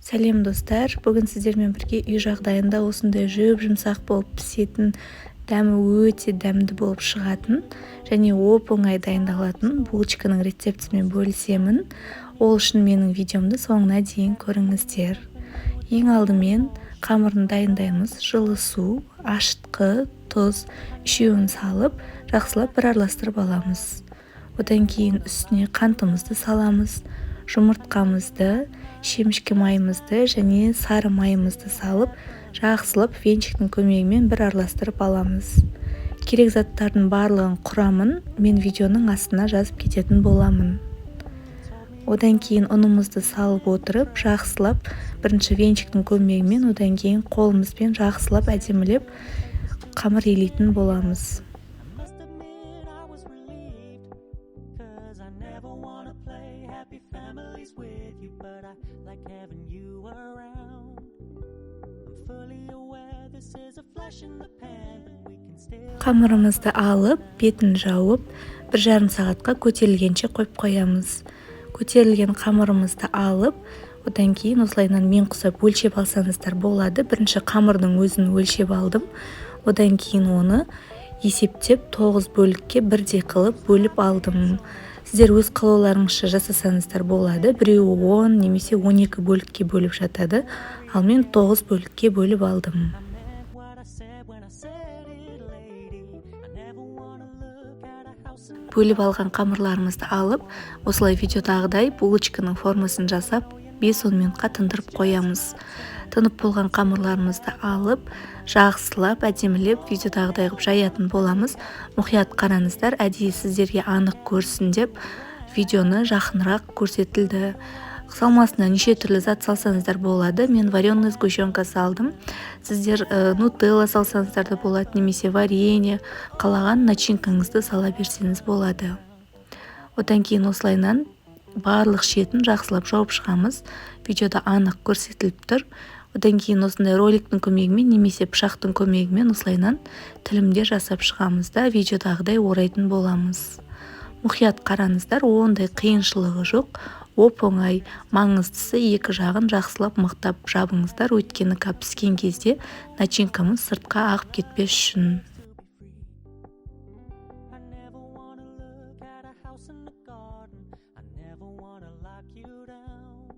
Сәлем, достар! Бүгін сіздермен бірге үй жағдайында осындай жұп-жұмсақ болып пісетін, дәмі өте дәмді болып шығатын және оп-оңай дайындалатын булочканың рецептісімен бөлісемін. Ол үшін менің видеомды соңына дейін көріңіздер. Ең алдымен қамырын дайындаймыз. Жылы су, ашытқы, тұз, үшеуін салып, жақсылап бір араластырып аламыз. Одан кейін үстіне қантымызды саламыз, жұмыртқамызды, шемішке майымызды және сары майымызды салып, жақсылап венчиктің көмегімен бір араластырып аламыз. Керек заттардың барлығын, құрамын мен видеоның астына жазып кететін боламын. Одан кейін ұнымызды салып отырып, жақсылап бірінші венчиктің көмегімен, одан кейін қолымызбен жақсылап, әдемілеп қамыр илейтін боламыз. Must admit I was relieved, 'cause I never wanna play happy families with you, but I like having you around. I'm fully aware this is a flash in the pan, but we can still Қамырымызды алып, бетін жауып, 1,5 сағатқа көтерілгенше қойып қоямыз. Көтерілген қамырымызды алып, одан кейін осылайынан мен құсап өлшеп алсаңыздар болады. Бірінші қамырдың өзін өлшеп алдым, одан кейін оны есептеп, тоғыз бөлікке бірдей қылып бөліп алдым. Сіздер өз қалауларыңызша жасасаңыздар болады. Біреуі 10 немесе 12 бөлікке бөліп жатады, ал мен тоғыз бөлікке бөліп алдым. I meant what I said when I said it, lady. I never wanna look at a house in Бөліп алған қамырларымызды алып, осылай видеодағыдай булочканың формасын жасап, 5-10 минутқа тындырып қоямыз. Тынып болған қамырларымызды алып, жақсылап, әдемілеп, видеодағыдай қылып жаятын боламыз. Мұқият қараңыздар, әдейі сіздерге анық көрсін деп видеоны жақынырақ көрсетілді. Салмасына неше түрлі зат салсаңыздар болады. Мен вареный сгущенка салдым, сіздер нутелла салсаңыздар да болады немесе варенье, қалаған начинкаңызды сала берсеңіз болады. Одан кейін осылайынан барлық шетін жақсылап жауып шығамыз, видеода анық көрсетіліп тұр. Одан кейін осындай роликтің көмегімен немесе пышақтың көмегімен осылайынан тілімдер жасап шығамыз да, видеодағыдай орайтын боламыз. Мұқият қараңыздар, ондай қиыншылығы жоқ, оп оңай. Маңыздысы, екі жағын жақсылап, мықтап жабыңыздар, өйткені піскен кезде начинкамыз сыртқа ағып кетпес үшін. I never wanna look at a house in the garden. I never wanna lock you down.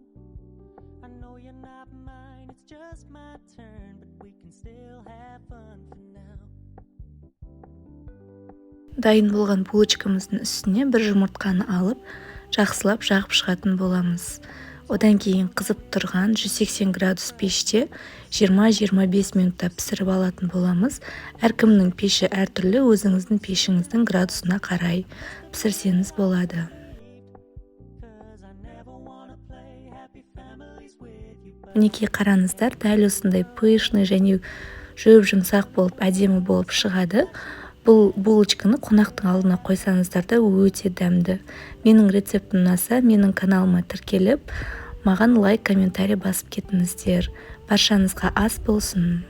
I know you're not mine, it's just my turn, but we can still have fun for now. Дайын болған булочкамыздың үстіне бір жұмыртқаны алып, жақсылап жағып шығатын боламыз. Одан кейін қызып тұрған 180 градус пеште 20-25 минутта пісіріп алатын боламыз. Әркімнің пеші әртүрлі, өзіңіздің пешіңіздің градусына қарай пісірсеңіз болады. 'Cause I never wanna play happy families with you, but Мінекей, қараңыздар, дәл осындай пышный және жұп жұмсақ болып, әдемі болып шығады. Бұл булочканы қонақтың алдына қойсаңыздар да, өте дәмді. Менің рецептім ұнаса, менің каналыма тіркеліп, маған лайк, комментарий басып кетіңіздер. Баршаңызға ас болсын!